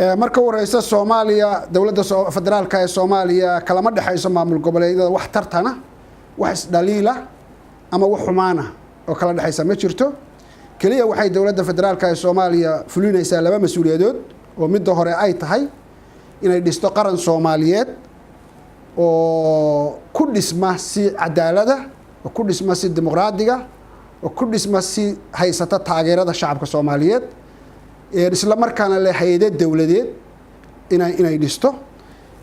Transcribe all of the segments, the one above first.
Marka u horeysa, Soomaaliya, dowladda federaalka ee Soomaaliya kalama dhexayso maamul goboleedyada wax tartana, wax isdhaliila ama wax xumaana oo kala dhexaysa ma jirto. Keliya waxay dowladda federaalka ee Soomaaliya fulinaysaa laba mas-uuliyadood, oo midda hore ay tahay inay dhisto qaran Soomaaliyeed oo ku dhisma si cadaalada, oo ku dhisma si dimuqraadiga, oo ku dhisma si haysata taageerada shacabka Soomaaliyeed, isla markaana leh hay-ado dowladeed inay dhisto.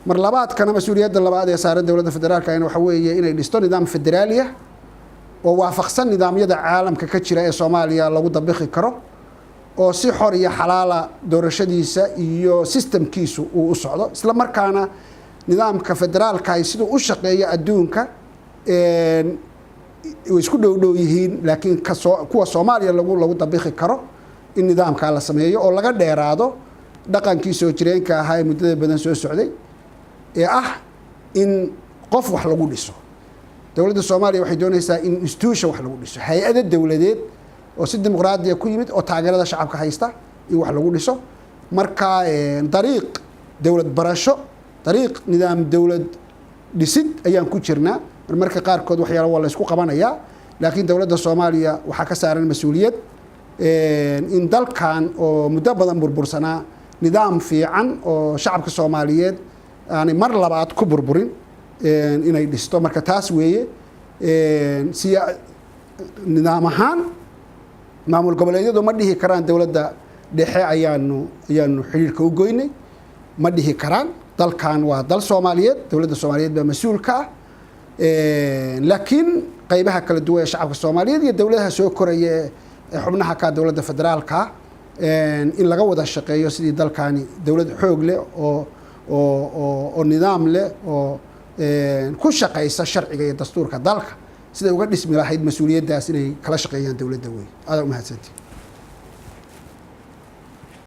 Mar labaadkana, mas-uuliyadda labaad ee saaran dowladda federaalka waxa weeye inay dhisto nidaam federaali ah oo waafaqsan nidaamyada caalamka ka jira ee Soomaaliya lagu dabaqi karo, oo si xor iyo xalaala doorashadiisa iyo systemkiisu uu u socdo, isla markaana nidaamka federaalka siduu u shaqeeyo adduunka way isku dhow dhow yihiin, laakiin kasoo kuwa Soomaaliya lagu dabaqi karo in nidaamkaa la sameeyo oo laga dheeraado dhaqankii soo jireenka ahaa ee muddada badan soo socday ee ah in qof wax lagu dhiso. Dowladda Soomaaliya waxay doonaysaa in institution wax lagu dhiso, hay-ado dowladeed oo si dimuqraadiya ku yimid oo taageerada shacabka haysta in wax lagu dhiso. Marka dariiq dowlad barasho, dariiq nidaam dowlad dhisid ayaan ku jirnaa. Marmarka qaarkood waxyaala waa la isku qabanayaa, laakiin dowladda Soomaaliya waxaa ka saaran mas-uuliyad in dalkan oo muddo badan burbursanaa nidaam fiican oo shacabka Soomaaliyeed aanay mar labaad ku burburin inay dhisto. Marka taas weeye. Si nidaam ahaan, maamul goboleedyadu ma dhihi karaan dowladda dhexe ayaanu xidhiirka u goynay, ma dhihi karaan. Dalkan waa dal Soomaaliyeed, dowladda Soomaaliyeed baa mas-uul ka ah, laakiin qaybaha kala duwan ee shacabka Soomaaliyeed iyo dowladaha soo koraya ee xubnaha ka dowladda federaalka in laga wada shaqeeyo sidii dalkani dowlad xoog leh oo nidaam leh oo ku shaqaysa sharciga iyo dastuurka dalka siday uga dhismi lahayd, mas-uuliyaddaas inay kala shaqeeyaan dowladda wey. Adaa umahadsanti.